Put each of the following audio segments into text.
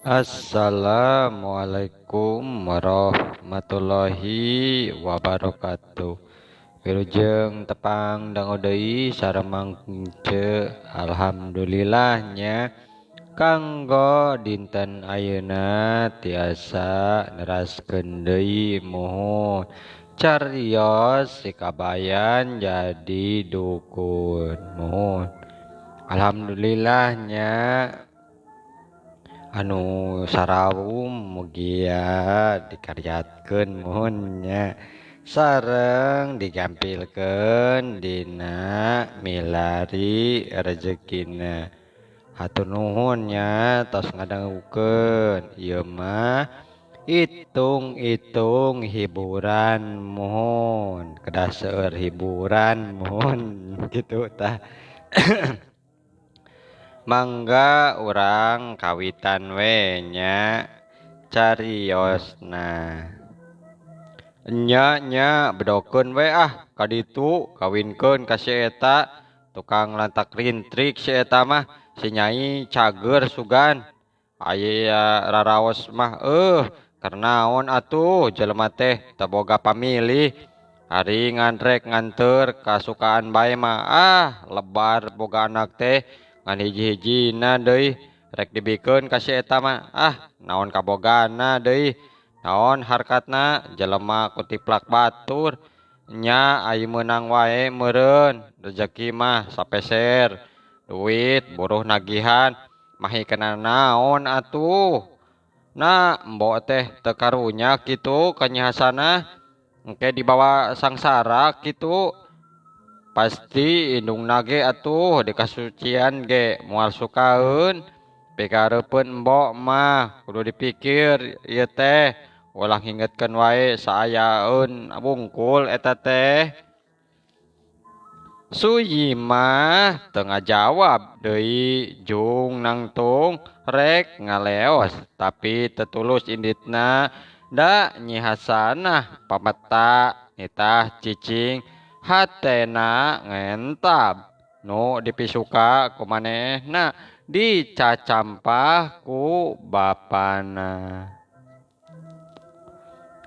Assalamualaikum warahmatullahi wabarakatuh. Wilujeng tepang dangu deui sareng Mang Ence. Alhamdulillah nya kanggo dinten ayeuna tiasa neraskeun deui muhun carios si kabayan jadi dukun muhun. Alhamdulillah nya anu sarawum mugia dikaryatkeun muhun nya sareng digampilkeun dina milari rejekina. Hatur nuhun nya tos ngadangukeun ieu mah hitung-hitung hiburan muhun kedah seueur hiburan muhun kitu tah. Mangga urang kawitan we nya cariosna. Enya nya bedokeun we ah ka ditu kawinkeun ka si eta tukang lantak rintrik si eta mah si nyai cager sugan aya raraos mah keur naon atuh jelema teh teu boga pamilih ari nganrek nganteur kasukaan bae mah ah lebar boga anak teh ngan hiji-hijina deui rek dibikeun ka si eta mah ah naon kabogana deui naon harkatna jelema kutiplak batur nya ai meunang wae meureun rejeki mah sapeser duit buruh nagihan mahi kana naon atuh nah embok teh teu karunya kitu ka Nyi Hasanah engke dibawa sangsara kitu pasti indungna ge atuh dikasucian ge moal sukaeun pikareupeun embok mah kudu dipikir ieu teh ulah ngingetkeun wae saayaeun wungkul eta teh. Suyi mah teu ngajawab deui jung nangtung rek ngaleos tapi teu tulus inditna da Nyi Hasanah pameta nitah cicing hatena ngentab nu dipisuka ku manehna dicacampah ku bapana.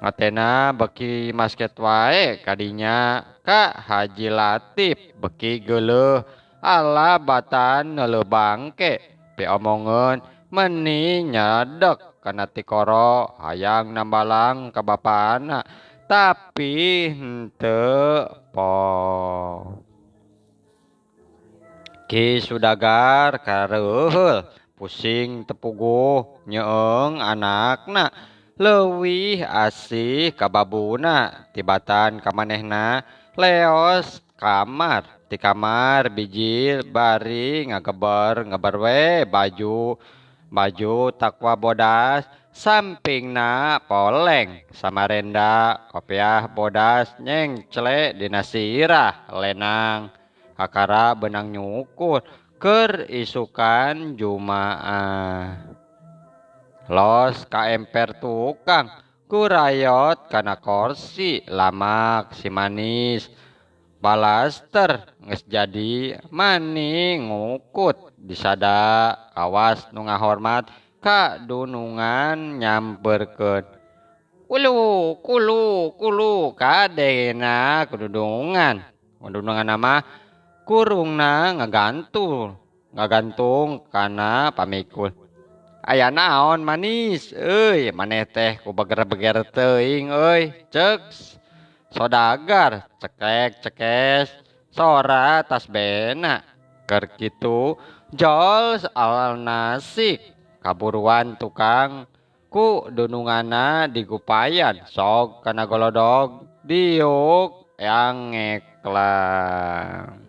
Hatena beuki masket wae kadinya ka Haji Latif beuki geuleuh ala batan neuleuh bangke piomongeun meuni nyedek kana tikoro hayang nambalang ka bapana tapi henteu po. Ki Sudagar kareuheul pusing tepuguh nyeung anakna leuwih asih ka babuna tibatan ka manehna leos kamar ti kamar bijil bari ngageber ngeber we baju baju takwa bodas sampingna poleng samarenda kopiah bodas nyengcle dina sirah lenang kakara benang nyukur keur isukan jumaah. Los ka emper tukang kurayot kana korsi lamak si manis balaster geus jadi mani ngukut disada kawas nu ngahormat ka dunungan nyamperkeun kulu kulu kulu kadena kududungan kududungan mah kurungna ngagantung kana pamikul. Aya naon manis euy maneh teh ku beger-beger teuing euy ceuk sodagar cekek cekes sora tasbena keur kitu jol al nasik kaburuan tukang ku dununganna digupayan sok kana golodog diuk yang ngeklang.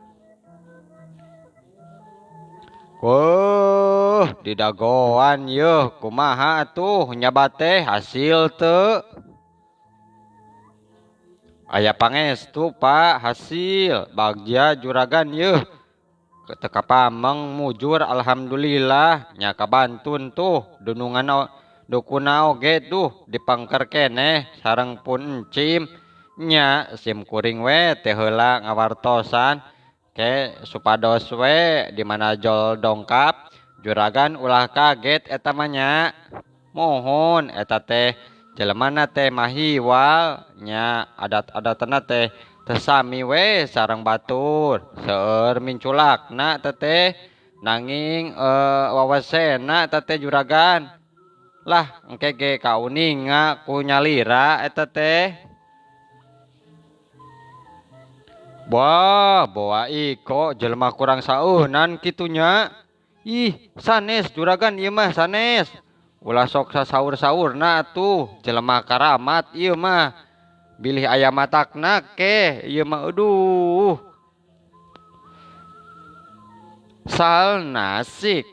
Wah, didagoan yeuh kumaha atuh nyabat teh hasil teu? Aya pangestu Pak hasil bagja juragan yeuh. Teu kapameng mujur alhamdulillah nya kabantun tuh dunungan dukuna oge tuh dipangker keneh sareng pun encim nya sim kuring we teh heula ngawartosan ke supados we di mana jol dongkap Juragan ulah kaget eta mah nya. Mohon eta teh jelemana teh mahiwal nya adat-adatna teh teu sami we sareng batur. Seueur minculakna teh nanging wawasena teh juragan. Lah engke ge kauninga ku nyalira eta teh. Wah, boa iko jelema kurang saeunan kitu nya. Ih, sanes juragan ieu mah sanes. Ulah sok sasaur-saurna atuh, jelema karamat ieu mah. Bilih aya matakna ke ieu mah aduh. Sal nasik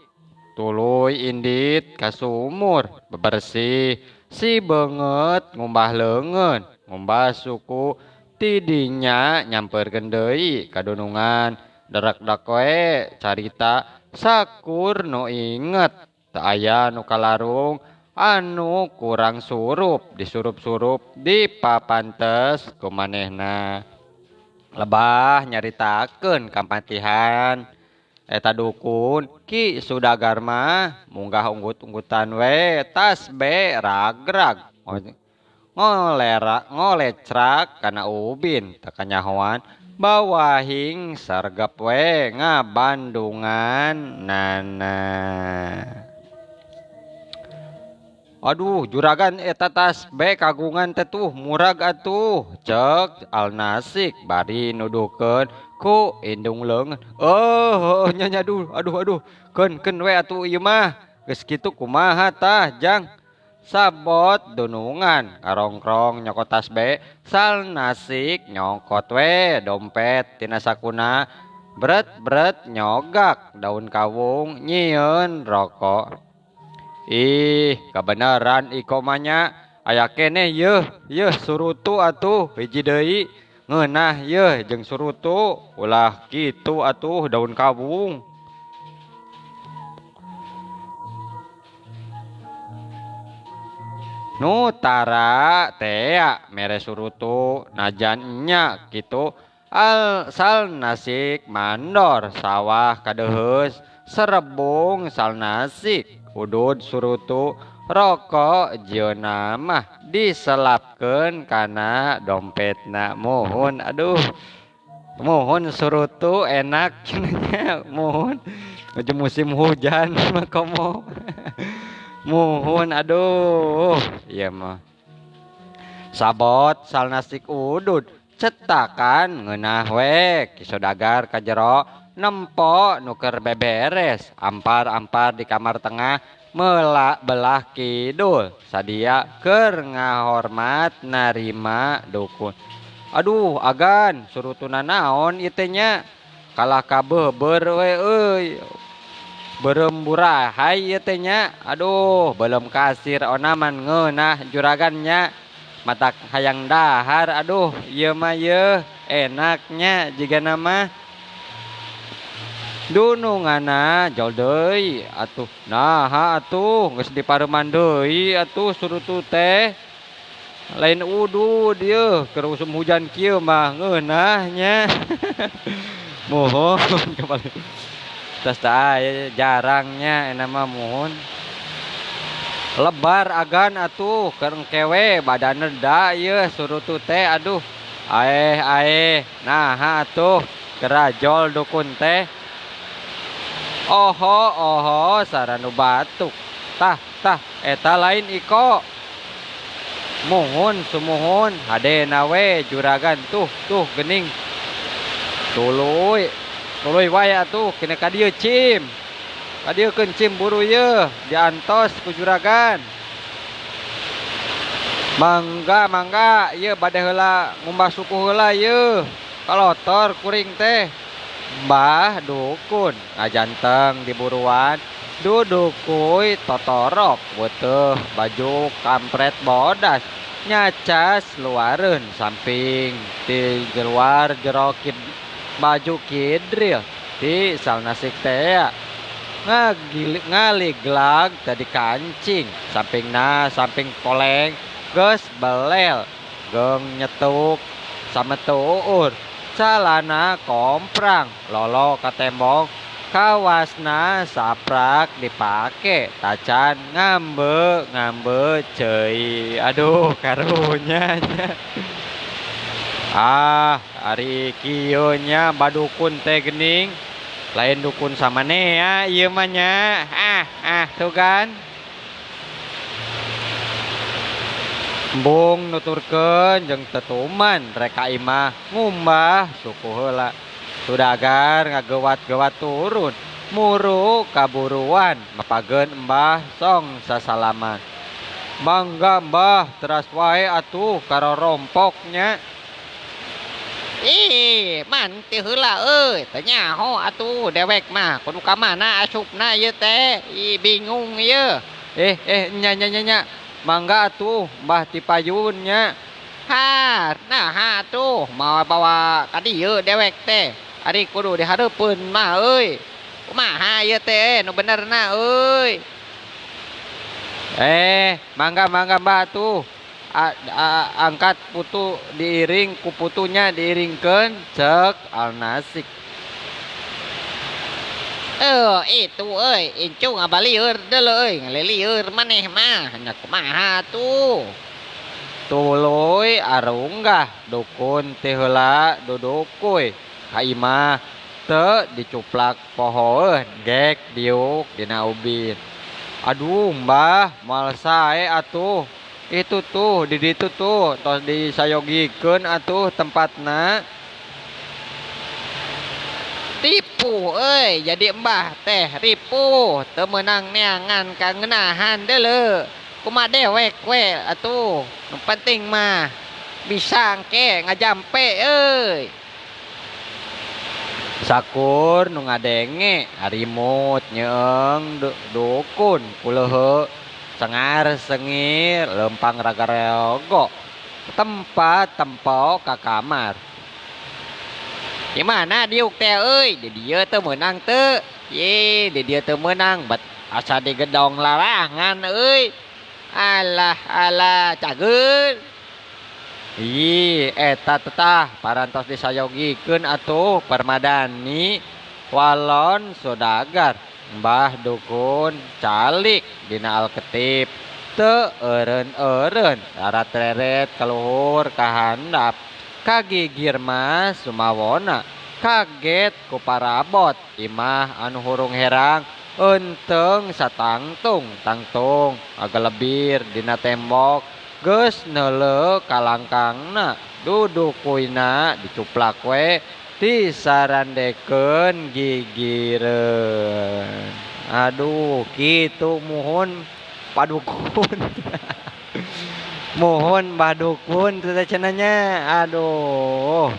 tuluy indit ka sumur bebersih si beungeut ngumbah leungeun, ngumbah suku tidinya nyamperkeun deui ka dunungan. Darak-dak we carita sakur nu inget teu aya nu kalarung anu kurang surup disurup-surup dipapantes ku manehna. Lebah nyaritakeun kampatihan eta dukun Ki Sudagar mah munggah unggut-unggutan we tas be ragrag ngolera ngolecrak kana ubin teu kanyahoan bawahing sargep we ngabandungan nana. Aduh juragan eta tas be kagungan teh tuh murag atuh cek Alnasik bari nuduhkeun ku indung leungeun. Oh nya nya aduh aduh aduh keun we atuh ieu mah geus kitu kumaha tah jang. Sabot dunungan ngarongkrong nyokot tas be Salnasik nyokot we dompet tina sakuna bret-bret nyogak daun kawung nyieun rokok. Ih kabeneran iko mah nya aya keneh yeuh yeuh surutu atuh hiji deui ngeunah yeuh jeung surutu ulah kitu atuh daun kawung. Nu tara tea mere surutu najan nya kitu al Salnasik mandor sawah kadeheus serebung Salnasik udud surutu rokok jieuna mah diselapkeun kana dompetna. Mohon aduh mohon surutu enak cenah mohon musim hujan mah komo. Muhun aduh ieu mah. Sabot Salnasik udud cetakan ngeunah we Ki Sodagar ka jero nempo nu keur beberes ampar-ampar di kamar tengah melak belah kidul sadia keur ngahormat narima dukun. Aduh agan surutuna naon ieu teh nya kalah ka beubeur we euy. Beremburahay ieu teh nya. Aduh belum kasir onaman ngeunah juragannya matak hayang dahar. Aduh ieu mah yeuh enaknya jigana mah. Dunungana jol deui atuh naha atuh geus dipareuman deui atuh surutu teh lain udud yeuh keur usum hujan kieu mah ngeunah nya. Mohon kepala tas teh jarangnya enak mah mohon. Lebar agan atuh keur engkewe badan reda ieu surutu teh aduh aeh aeh naha atuh kerajol dukun teh. Oho oho saranu batuk tah tah eta lain iko. Muhun sumuhun hadena we juragan tuh tuh geuning tuluy tuluy wae atuh kena ka dieu cim. Ka dieu keun cim buru yeuh diantos ku juragan. Mangga mangga ieu bade heula ngumbah suku heula yeuh. Kalotor kuring teh. Mbah dukun ngajanteng di buruan dudukuy totorok weteuh baju kampret bodas nyacas luareun samping ti luar jero baju kidril di Salnasik tea ngaliglag tadi kancing sampingna samping poleng geus belel geung nyetuk sametuur calana komprang lolo ka tembok Kawasna saprak dipake tacan ngambe ngambe ceuy. Aduh karunya nya. Ah ari kieu nya badukun teh geuning. Lain dukun samanea ieu mah nya. Ah ah tuh kan. Embung nuturkeun jeung tetuman rek ka imah ngumbah suku heula. Sudagar ngagewat-gewat turun muru kaburuan mapageun embah song sasalaman. Mangga mbah teras wae atuh karorompok nya. Ih, man teu heula euy, teu nyaho atuh dewek mah kudu ka mana asupna ieu teh. Ih bingung ieu. Eh eh nya nya nya nya. Mangga atuh mbah ti payun nya. Ha, naha atuh mawa bawa ka dieu dewek teh. Ari kudu dihareupeun mah euy. Kumaha ieu teh nu benerna euy. Eh, mangga mangga mbah atuh. Angkat putu diiring ku putunya diiringkeun ceuk Alnasik. Itu euy, incu ngabalieur deuleu euy, ngalilieur maneh mah nya kumaha atuh. Tuluy arunggah dukun teh heula dudukuy ka imah teu dicuplak pohoeun gek diuk dina ubin. Aduh mbah moal sae atuh. Itu tuh di ditu tuh tos disayogikeun atuh tempatna. Tipu euy jadi embah teh ripuh teu meunang neangan kangenahan deuleu. Kumaha dewek we atuh nu penting mah bisa engke ngajampe euy. Sakur nu ngadenge harimut nyeeng dukun kuleuheu sengar sengir lempang ragareogo tempat tempo ka kamar. Di mana diuk teh euy? Di dieu teu meunang teu. Ye, di dieu teu meunang bet asa digedong larangan euy. Alah alah cageun. Ih, eta tetah parantos disayogikeun atuh permadani walon sodagar. Mbah dukun calik dina alketip teu eureun-eureun darat-reret kaluhur kahandap kagigir mah sumawona kaget ku parabot imah anu hurung herang eunteng satangtung tangtung agalebir dina tembok geus neuleuh kalangkangna dudukuina dicuplak we disarandekeun gigireun. Aduh kitu muhun padukun. Muhun badukun teh cenah nya. Aduh.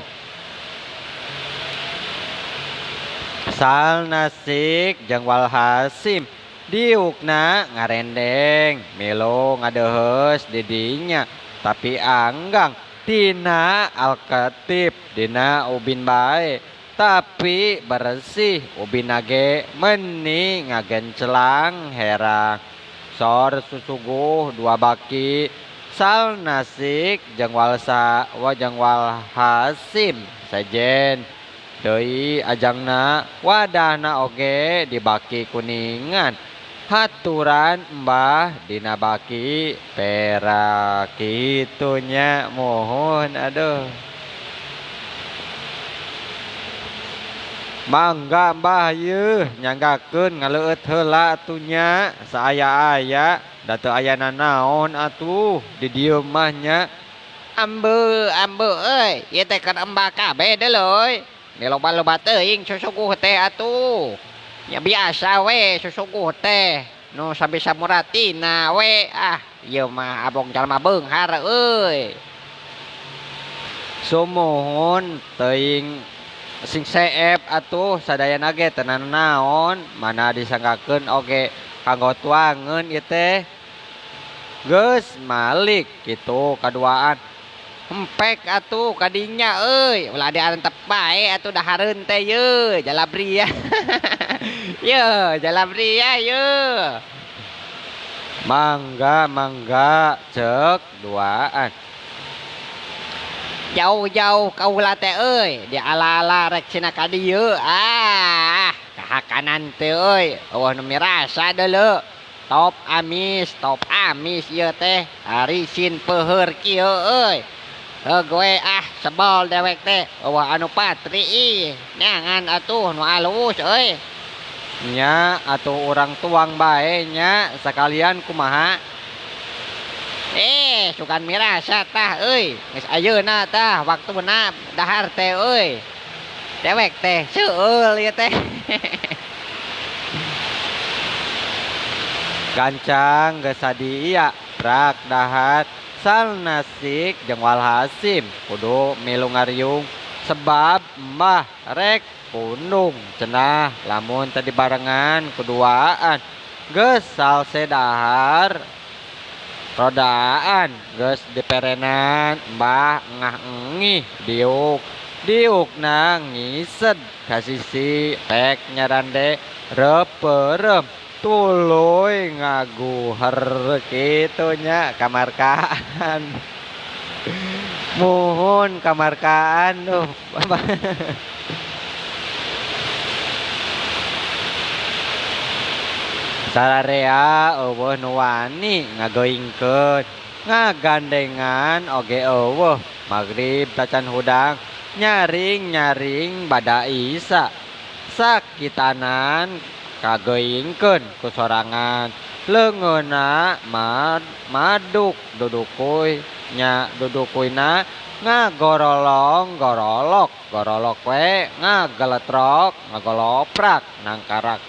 Sal Nasik jeung Walhasim diukna ngarendeng milu ngadeheus di dinya tapi anggang tina alketip dina ubin bae tapi bersih ubin ge meni ngagencelang herang sor susuguh dua baki Sal Nasik jeung Walsa wa jeung Walhasim sejen deui ajangna wadahna oge dibaki kuningan haturan mbah dina baki perak kitunya mohon aduh. Mangga mbah yeuh nyanggakeun ngaleueut heula atuh nya saaya-aya da teu aya nanaon atuh di dieu mah nya. Ambe ambe euy ieu teh keur embah kabeh deuleu euy. Loba-loba teuing susuguh teh atuh. Nya biasa we susuguh teh nu sabisa muratina we ah ieu mah abong jalma beunghar euy. Sumuhun teuing sing seep atuh sadayana ge teu nanaon mana disanggakeun oge kanggo tuangeun ieu teh. Geus malik kitu kaduaan. Empek atuh kadinya euy ulah diantep bae atuh dahareun teh yeuh jalabria. Yeuh jalabria yeuh. Mangga mangga ceuk duaan. Jauh-jauh kaula teh euy di ala-ala rek cenah ka dieu ah Hakanan teh euy, eueuh nu mirasa deuleu. Top amis ieu teh. Arisin peuheur kieu euy. Heuh we ah sebel dewek teh. Eueuh anu patri ih. Neangan atuh nu alus euy. Nya atuh urang tuang bae nya sakalian kumaha? Sugan mirasa tah euy. Geus ayeuna tah waktuna dahar teh euy. Dewek teh seueul ieu teh. Gancang geus sadia prak dahar salnasik jeung walhasim kudu milu ngariung sebab mbah rek pundung cenah lamun teu dibarengan kuduaan geus salse dahar rodaan geus diperenan mbah ngah engih diuk diukna ngised ka sisi pek nyarande reperem tuluy ngaguher kitu nya kamarkaan. Muhun kamarkaan duh. Sararea eueuh nu wani ngageuingkeun ngagandengan oge eueuh magrib tacan hudang nyaring-nyaring bada isa sakitanan kageuingkeun ku sorangan leungeunna maduk dudukuy nya dudukuina ngagorolong gorolok gorolok we ngageletrok ngagoloprak nangkarak.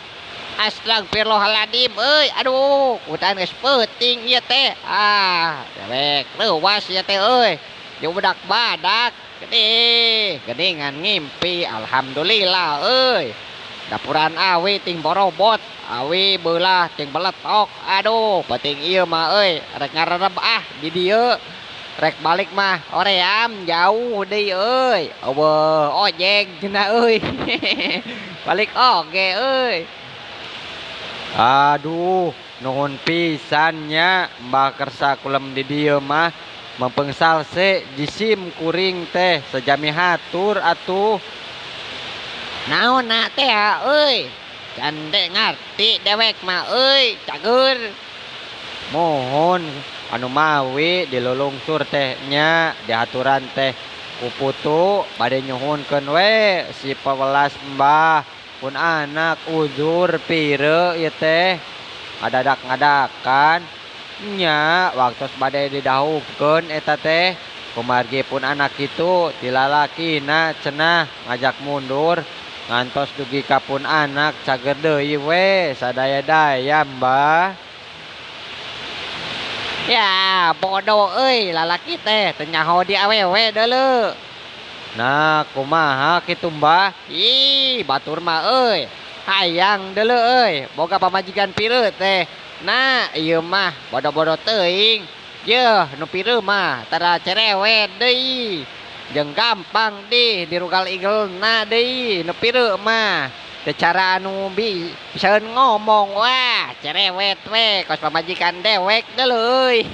Astagfirullahaladzim euy, aduh kutan geus peuting ieu teh. Ah, dewek leuwas ieu teh euy. Jeung budak badak gede geningan ngimpi alhamdulillah euy. Dapuran awi ting borobot, awi beulah ting beletok. Aduh, penting ieu mah euy, rek ngarereb ah di dieu. Rek balik mah oream jauh deui euy. Eueuh ojek cenah euy. Balik oge euy. Aduh, nuhun pisan nya Mbah Kersa kulem di dieu mah mempeng salse jisim kuring teh sejami hatur atuh. Naon na teh euy? Can teh ngarti dewek mah euy, cager. Mohon anu mawi dilulungsur teh nya dihaturan teh ku putu bade nyuhunkeun we si pawelas mbah pun anak uzur pire ieu teh ngadadak-ngadakan nya waktos bade didahupkeun eta teh kumargi pun anak kitu dilalakina cenah ngajak mundur ngantos dugi ka pun anak cager deui we sadaya-daya mbah. Ya bodoh euy lalaki teh teu nyaho di awewe deuleu. Nah kumaha kitu mbah? Ih batur mah euy hayang deuleu euy boga pamajikan pireut teh. Nah ieu mah bodoh-bodoh teuing. Yeuh nu pireut mah tara cerewet deui. Jeung gampang dih dirugal igelna deui nu pireut mah. Teu cara anu bisaeun ngomong wah cerewet we kos pamajikan dewek deuleu euy.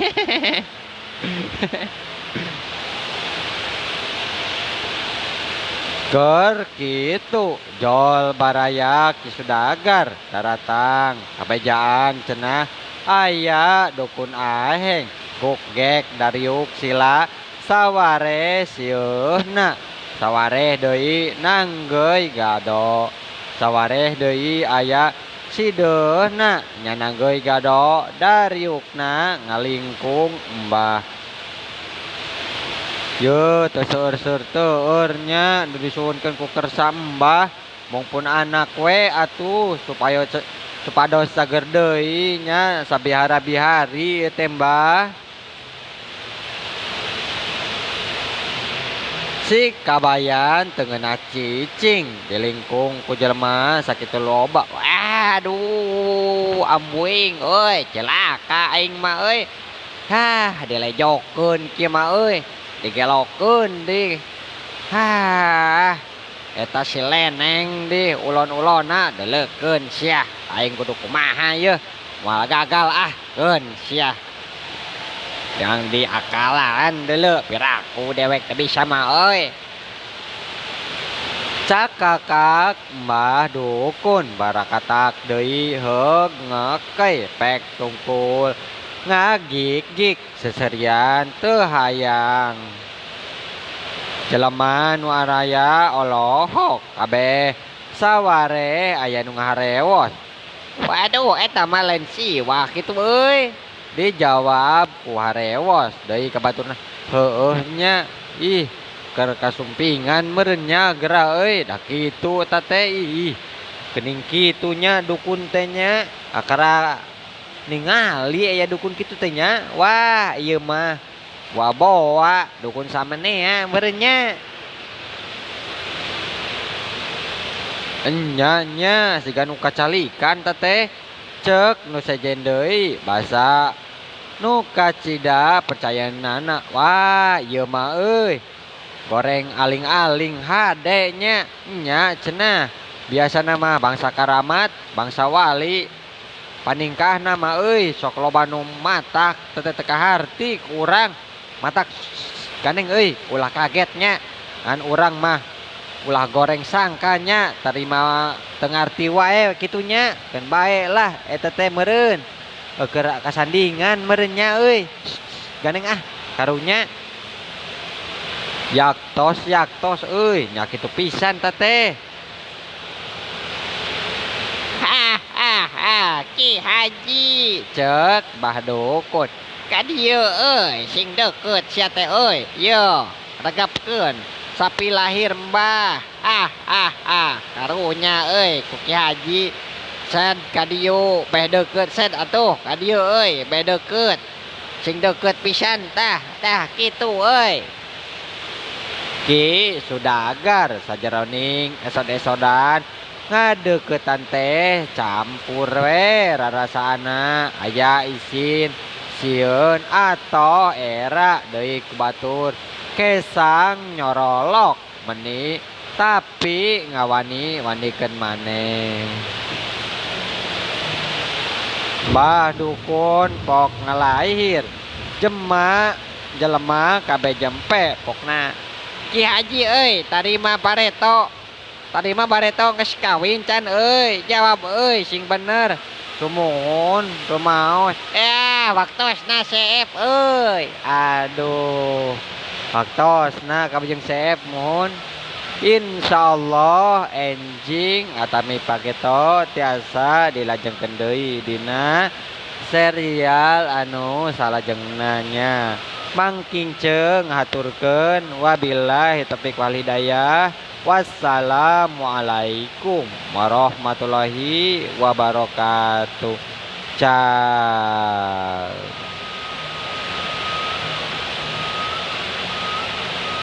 Ger kitu jol barayak Ki Sudagar daratang kabejaan cenah aya dukun aheng gugek dariuk sila saware sieuhna sawareh deui nanggeuy gado sawareh deui aya sideuhna nya nanggeuy gado dariukna ngalingkung embah. Ye teu seueur-seueur teueur nya nu disuhunkeun ku Kersa embah mung pun anak we atuh supaya supados cager deui nya sabihara-bihari teh mbah. Si kabayan teu ngeunah cicing di lingkung ku jelema sakitu loba. Aduh ambuing euy celaka aing mah euy. Hah dilejokeun kieu mah euy. Digelokeun dih. Hah eta si leneng dih ulon-ulona deleukeun sia. Aing kudu kumaha yeuh. Moal gagal ah keun sia. Yang diakalan deuleu piraku dewek teu bisa mah euy. Cakakak Mbah Dukun barakatak deui heug ngekey pek tungkul ngagik-gik seserian teu hayang. Jelema nu araya olohok kabeh saware aya nu ngaharewos. Waduh eta mah lain siwah kitu euy. Dijawab ku harewos deui ka baturna. Heueuh nya ih keur kasumpingan meureun nya geura euy da kitu eta teh ih geuning kitu nya dukun teh nya akara ningali aya dukun kitu teh nya wah ieu mah boa-boa dukun samenea meureun nya. Enya nya siga nu kacalikan ta teh ceuk nu sejen deui basa nu kacida percayaanana wah ieu mah euy goreng aling-aling hade nya nya cenah biasana mah bangsa karamat bangsa wali paningkahna mah euy sok loba nu matak teu teu kaharti ku urang matak gandeng euy ulah kaget nya ngan urang mah ulah goreng sangka nya tarima teu ngarti wae kitu nya keun bae lah eta teh meureun keur kasandingan meureun nya euy gandeng ah karunya. Yaktos yaktos euy nya kitu pisan ta teh. Ha ha ha Ki Haji ceuk Mbah Dukun. Ka dieu euy sing deukeut sia teh euy. Yo regapkeun sapi lahir Mbah. Ah ah ah karunya euy ku Ki Haji. Sed ka dieu beh deukeut sed atuh ka dieu euy beh deukeut. Sing deukeut pisan tah tah kitu euy. Ki Sudagar sajeroning esod-esodan ngadeuketan teh campur we rarasaana aya isin sieun atoh era deui ku batur kesang nyorolok meni tapi ngawani-wanikeun maneh. Mbah Dukun pok ngalair jema jelema kabeh jempe pokna. Ki Haji euy tarima bareto. Tarima bareto geus kawin can euy. Jawab euy sing bener. Sumuhun rumaos. Waktosna seep euy. Aduh. Waktosna kabeh jeung seep muhun. Insyaallah enjing atami pageto tiasa dilajengkeun deui dina serial anu salajengna nya. Mangkinceng ngahaturkeun wabillahi taufiq wal hidayah. Wassalamualaikum warahmatullahi wabarakatuh. Ciao.